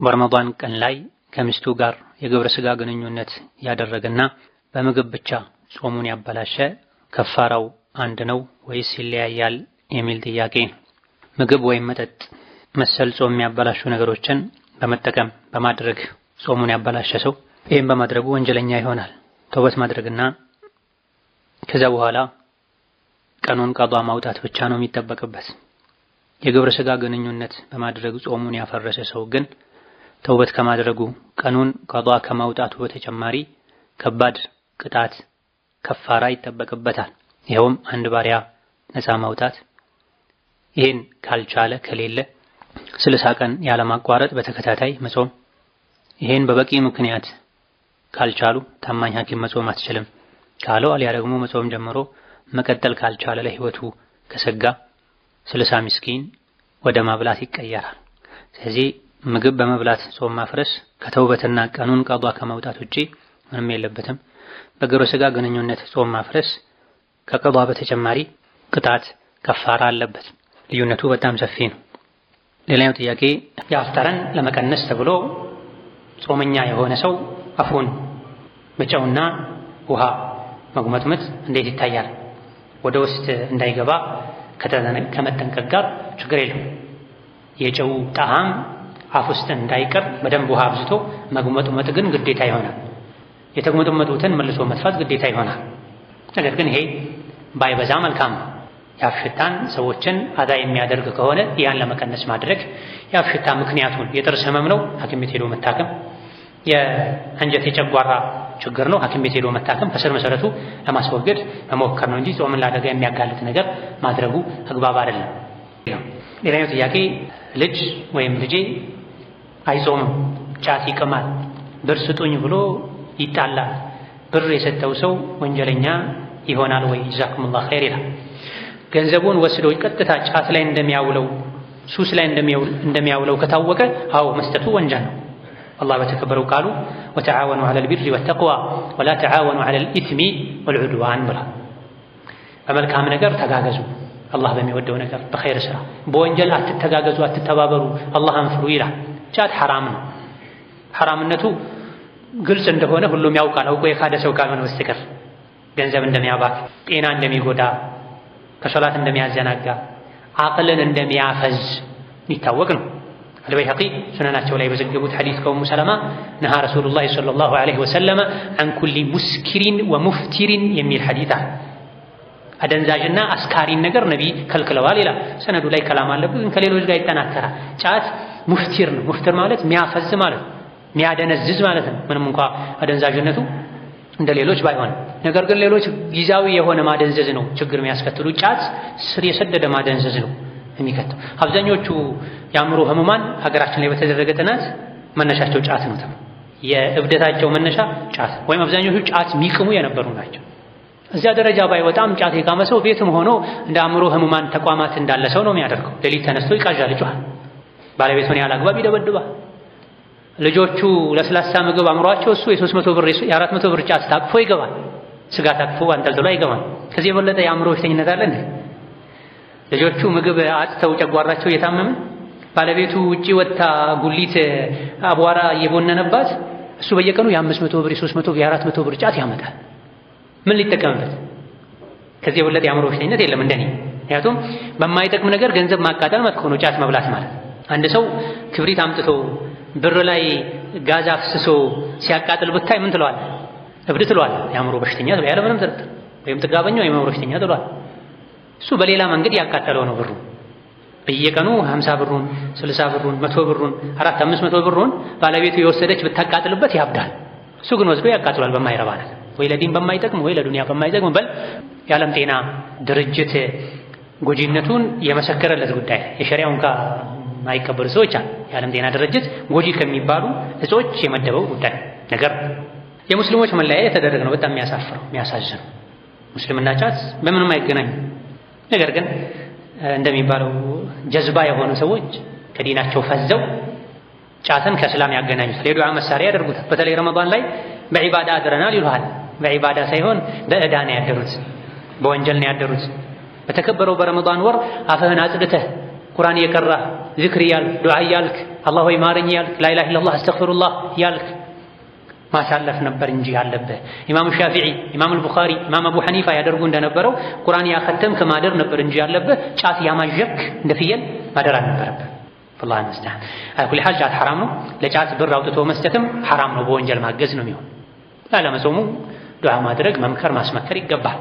በረመዳን ቀን ላይ ከሚስቱ ጋር የግብረ ስጋ ግንኙነት ያደረገና በምግብ ብቻ ጾሙን ያበላሸ ከፋራው አንድ ነው ወይስ ይለያያል የሚል ጥያቄ ነው። ምግብ ወይም መጠጥ መሰል ጾም የሚያበላሹ ነገሮችን በመጠቀም በማድረግ ጾሙን ያበላሸ ሰው ይህም በማድረጉ ወንጀለኛ ይሆናል። ተውበት ማድረግና ከዛ በኋላ ቀኑን ቀዷ ማውጣት ብቻ ነው የሚጠበቅበት። የግብረ ስጋ ግንኙነት በማድረግ ጾሙን ያፈረሰ ሰው ግን ተውበት ከማድረጉ ቀኑን ቀዷ ከማውጣቱ በተጨማሪ ከባድ ቅጣት ከፋራ ይጠበቅበታል። ይኸውም አንድ ባሪያ ነፃ ማውጣት፣ ይህን ካልቻለ ከሌለ 60 ቀን ያለማቋረጥ በተከታታይ መጾም፣ ይህን በበቂ ምክንያት ካልቻሉ ታማኝ ሐኪም መጾም አትችልም ካለው አልያ ደግሞ መጾም ጀምሮ መቀጠል ካልቻለ ለህይወቱ ከሰጋ 60 ምስኪን ወደ ማብላት ይቀየራል። ስለዚህ ምግብ በመብላት ጾም ማፍረስ ከተውበትና ቀኑን ቀዷ ከማውጣት ውጪ ምንም የለበትም። በግብረ ስጋ ግንኙነት ጾም ማፍረስ ከቀዷ በተጨማሪ ቅጣት ከፋራ አለበት። ልዩነቱ በጣም ሰፊ ነው። ሌላኛው ጥያቄ የአፍ ጠረን ለመቀነስ ተብሎ ጾመኛ የሆነ ሰው አፉን በጨውና ውሃ መጉመጥመጥ እንዴት ይታያል? ወደ ውስጥ እንዳይገባ ከመጠንቀቅ ጋር ችግር የለው። የጨው ጣዕም አፍ ውስጥ እንዳይቀር በደንብ ውሃ አብዝቶ መጉመጥመጥ ግን ግዴታ ይሆናል። የተጉመጠመጡትን መልሶ መጥፋት ግዴታ ይሆናል። ነገር ግን ይሄ ባይበዛ መልካም ነው። የአፍ ሽታን ሰዎችን አዛ የሚያደርግ ከሆነ ያን ለመቀነስ ማድረግ፣ የአፍ ሽታ ምክንያቱን የጥርስ ህመም ነው ሐኪም ቤት ሄዶ መታከም፣ የአንጀት የጨጓራ ችግር ነው ሐኪም ቤት ሄዶ መታከም፣ ከስር መሰረቱ ለማስወገድ መሞከር ነው እንጂ ጾምን ለአደጋ የሚያጋልጥ ነገር ማድረጉ አግባብ አይደለም። ሌላኛው ጥያቄ ልጅ ወይም ልጄ አይጾምም፣ ጫት ይቅማል፣ ብር ስጡኝ ብሎ ይጣላል። ብር የሰጠው ሰው ወንጀለኛ ይሆናል ወይ? ጀዛኩሙላህ ኸይር ይላል። ገንዘቡን ወስዶ ቀጥታ ጫት ላይ እንደሚያውለው ሱስ ላይ እንደሚያውለው ከታወቀ አዎ መስጠቱ ወንጀል ነው። አላህ በተከበረው ቃሉ وتعاونوا على البر والتقوى ولا تعاونوا على الإثم والعدوان ብሏል። በመልካም ነገር ተጋገዙ፣ አላህ በሚወደው ነገር በኸይር ስራ፣ በወንጀል አትተጋገዙ፣ አትተባበሩ፣ አላህን ፍሩ ይላል። ጫት ሐራም ነው። ሐራምነቱ ግልጽ እንደሆነ ሁሉም ያውቃል፣ አውቆ የካደ ሰው ካልሆነ በስተቀር ገንዘብ እንደሚያባክ፣ ጤና እንደሚጎዳ፣ ከሶላት እንደሚያዘናጋ፣ አቅልን እንደሚያፈዝ የሚታወቅ ነው። አልበይሀቂ ሱነናቸው ላይ በዘገቡት ሐዲስ ከኡሙ ሰለማ نهى رسول الله صلى الله عليه وسلم عن كل مسكر ومفتر የሚል ሐዲስ አለ። አደንዛዥና አስካሪን ነገር ነቢ ከልክለዋል ይላል። ሰነዱ ላይ ከላም አለበት፣ ግን ከሌሎች ጋር ይጠናከራል። ጫት مفتر ነው። مفتر ማለት ሚያፈዝ ማለት ነው፣ ሚያደነዝዝ ማለት ነው። ምንም እንኳ አደንዛዥነቱ እንደ ሌሎች ባይሆንም፣ ነገር ግን ሌሎች ጊዜያዊ የሆነ ማደንዘዝ ነው ችግር የሚያስከትሉ። ጫት ስር የሰደደ ማደንዘዝ ነው የሚከተው። አብዛኞቹ የአእምሮ ህሙማን ሀገራችን ላይ በተደረገ ጥናት መነሻቸው ጫት ነው። የእብደታቸው መነሻ ጫት ወይም አብዛኞቹ ጫት የሚቅሙ የነበሩ ናቸው። እዚያ ደረጃ ባይወጣም ጫት የቃመ ሰው ቤትም ሆኖ እንደ አእምሮ ህሙማን ተቋማት እንዳለ ሰው ነው የሚያደርገው። ሌሊት ተነስቶ ይቃዣል፣ ይጮሃል፣ ባለቤቱን ያለ አግባብ ይደበድባል። ልጆቹ ለስላሳ ምግብ አምሯቸው እሱ የ300 ብር የ400 ብር ጫት ታቅፎ ይገባል። ስጋ ታቅፎ አንጠልጥሎ አይገባም። ከዚህ የበለጠ የአእምሮ በሽተኝነት አለ እንዴ? ልጆቹ ምግብ አጥተው ጨጓራቸው እየታመመ ባለቤቱ ውጪ ወጥታ ጉሊት አቧራ እየቦነነባት እሱ በየቀኑ የ500 ብር የ300 ብር የ400 ብር ጫት ያመጣል። ምን ሊጠቀምበት? ከዚህ የበለጠ የአእምሮ በሽተኝነት የለም እንደኔ። ምክንያቱም በማይጠቅም ነገር ገንዘብ ማቃጠል መጥፎ ነው፣ ጫት መብላት ማለት። አንድ ሰው ክብሪት አምጥቶ ብር ላይ ጋዝ አፍስሶ ሲያቃጥል ብታይ ምን ትለዋል? እብድ ትለዋል። የአእምሮ በሽተኛ ትለዋል፣ ያለ ምንም ጥርጥር። ወይም ጥጋበኛ ወይም የአእምሮ በሽተኛ ትለዋል። እሱ በሌላ መንገድ ያቃጠለው ነው ብሩ። በየቀኑ 50 ብሩን፣ 60 ብሩን፣ 100 ብሩን፣ 4 500 ብሩን ባለቤቱ የወሰደች ብታቃጥልበት ያብዳል። እሱ ግን ወስዶ ያቃጥሏል በማይረባ ነገር፣ ወይ ለዲን በማይጠቅም ወይ ለዱንያ በማይጠቅም። በል የዓለም ጤና ድርጅት ጎጂነቱን የመሰከረለት ጉዳይ የሸሪያውን የማይቀበሉ ሰዎች አሉ። የዓለም ጤና ድርጅት ጎጂ ከሚባሉ እጾች የመደበው ጉዳይ ነገር የሙስሊሞች መለያ የተደረገ ነው። በጣም የሚያሳፍረው የሚያሳዝነው ሙስሊምና ጫት በምንም አይገናኝም። ነገር ግን እንደሚባለው ጀዝባ የሆኑ ሰዎች ከዲናቸው ፈዘው ጫትን ከእስላም ያገናኙታል። የዱዓ መሳሪያ ያደርጉታል። በተለይ ረመዳን ላይ በዒባዳ አድረናል ይሉሃል። በዒባዳ ሳይሆን በዕዳ ነው ያደሩት፣ በወንጀል ነው ያደሩት። በተከበረው በረመዳን ወር አፍህን አጽድተህ ቁርአን እየቀራህ ዝክር እያልክ ዱዓ እያልክ አላህ ሆይ ማረኝ ያልክ፣ لا إله إلا الله أستغفر الله ያልክ ማሳለፍ ነበር እንጂ ያለብህ። ኢማሙ ሻፊዒ፣ ኢማም አልቡኻሪ፣ ኢማም አቡ ሐኒፋ ያደርጉ እንደነበረው ቁርአን ያኸተምክ ማደር ነበር እንጂ ያለብህ ጫት ያማዠክ እንደ ፍየል ማደር አልነበረብህ። والله المستعان። على كل حال ጫት ሐራም ነው። ለጫት ብር አውጥቶ መስጠትም ሐራም ነው። በወንጀል ማገዝ ነው የሚሆን። ላለመጾሙ ዱዓ ማድረግ መምከር፣ ማስመከር ይገባል።